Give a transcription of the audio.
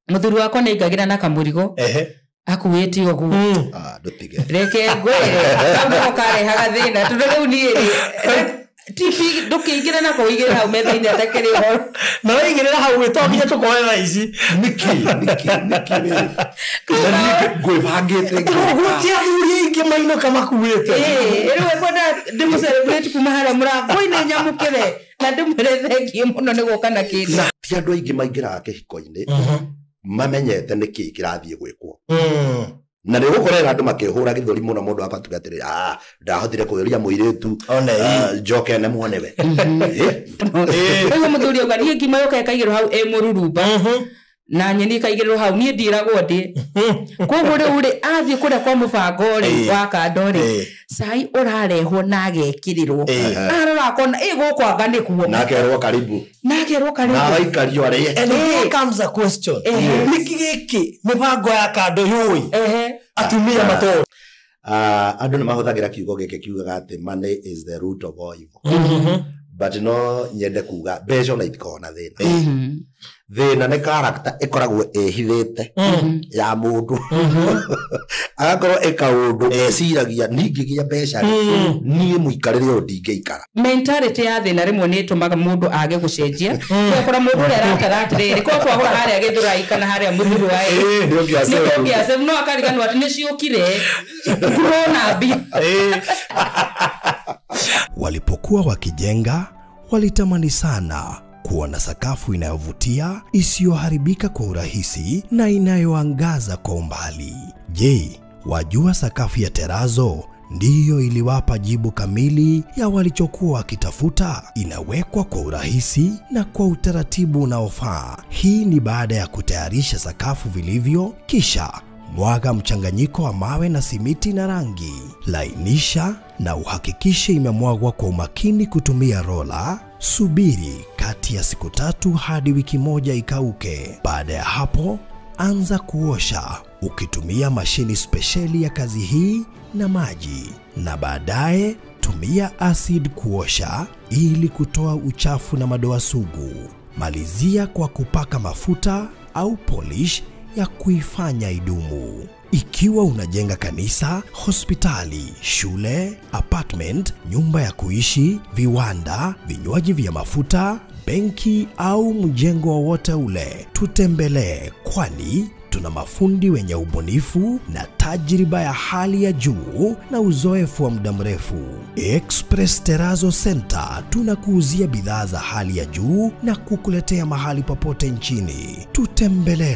Muthuri wakwa nĩ aingagĩra na kamũrigo akuĩte ũguo. Ndũtige. Reke ngwĩre, kau nĩko karehaga thĩna tondũ rĩu niĩ rĩ, tibi ndũkĩingĩre na kũigĩrĩra hau metha-inĩ atakĩrĩ ũhoro. Na waigĩrĩra hau ĩ, to nginya tũkoe thaa ici. Nĩkĩ? Nĩkĩ? Nĩkĩ rĩ? Na niĩ ngwĩbangĩte ngĩũka. Gũtirĩ athuri aingĩ mainũka makuĩte. Ĩĩ, rĩu ekwenda ndĩmũ-celebrate kuma harĩa mũrango-inĩ nyamũkĩre na ndĩmwĩre thengiũ mũno nĩ gũka na kĩndũ. Ti andũ aingĩ maingĩraga kĩhiko-inĩ mamenyete nĩkĩ kĩrathiĩ gwĩkwo. Na nĩ ũgũkorera andũ makĩhũra gĩthũri mũno mũndũ akatuga atĩrĩ, ndahotire kũgeria mũirĩtu, njoke nemwo nĩwe. Rĩu mũthuri auga niĩ ngima yoka ĩkaigĩrwo hau ĩ mũrurumba na nyeni ĩkaigĩrĩrwo hau niĩ ndiragwo ndĩ. Koguo rĩu rĩ athiĩ kũrĩa kwa mũbango rĩ wa kando rĩ cai ũrarehwo na agekĩrĩrwo. Arora akona ĩ gũkũ anga nĩkuo. Na akerwo karibu. Na akerwo karibu. Na agaikario arĩe. And here comes a question. Nĩkĩ gĩkĩ mĩbango ya kando yũĩ? Atumia matoĩ. Andũ nĩ mahũthagĩra kiugo gĩkĩ kiugaga atĩ money is the root of all evil. But no nyende kuga mbeca ona itikoragwo na thĩna. Thĩna nĩ character ĩkoragwo ĩhithĩte ya mũndũ. Agakorwo ĩ kaũndũ eciragia ningĩgĩa mbeca rĩ, niĩ mũikarĩre ũyũ ndingĩikara. Mentality ya thĩna rĩmwe nĩ ĩtũmaga mũndũ age gũcenjia. Ũgakora mũndũ ũrĩa aratara atĩrĩrĩ, korwo twagũra harĩa Gĩthũrai kana harĩa Mũthurwa ĩ, Nĩ ũngĩa nĩ ũngĩa save, no akariganĩrwo atĩ nĩ ciũkire, kurona mbia. Walipokuwa wakijenga, walitamani sana kuwa na sakafu inayovutia, isiyoharibika kwa urahisi na inayoangaza kwa umbali. Je, wajua sakafu ya terazo ndiyo iliwapa jibu kamili ya walichokuwa wakitafuta? Inawekwa kwa urahisi na kwa utaratibu unaofaa. Hii ni baada ya kutayarisha sakafu vilivyo, kisha mwaga mchanganyiko wa mawe na simiti na rangi. Lainisha na uhakikishe imemwagwa kwa umakini kutumia rola. Subiri kati ya siku 3 hadi wiki 1 ikauke. Baada ya hapo, anza kuosha ukitumia mashini spesheli ya kazi hii na maji, na baadaye tumia acid kuosha ili kutoa uchafu na madoa sugu. Malizia kwa kupaka mafuta au polish ya kuifanya idumu. Ikiwa unajenga kanisa, hospitali, shule, apartment, nyumba ya kuishi, viwanda, vinywaji vya mafuta, benki au mjengo wowote ule, tutembelee, kwani tuna mafundi wenye ubunifu na tajriba ya hali ya juu na uzoefu wa muda mrefu. Express Terrazzo Center tunakuuzia bidhaa za hali ya juu na kukuletea mahali popote nchini. Tutembelee.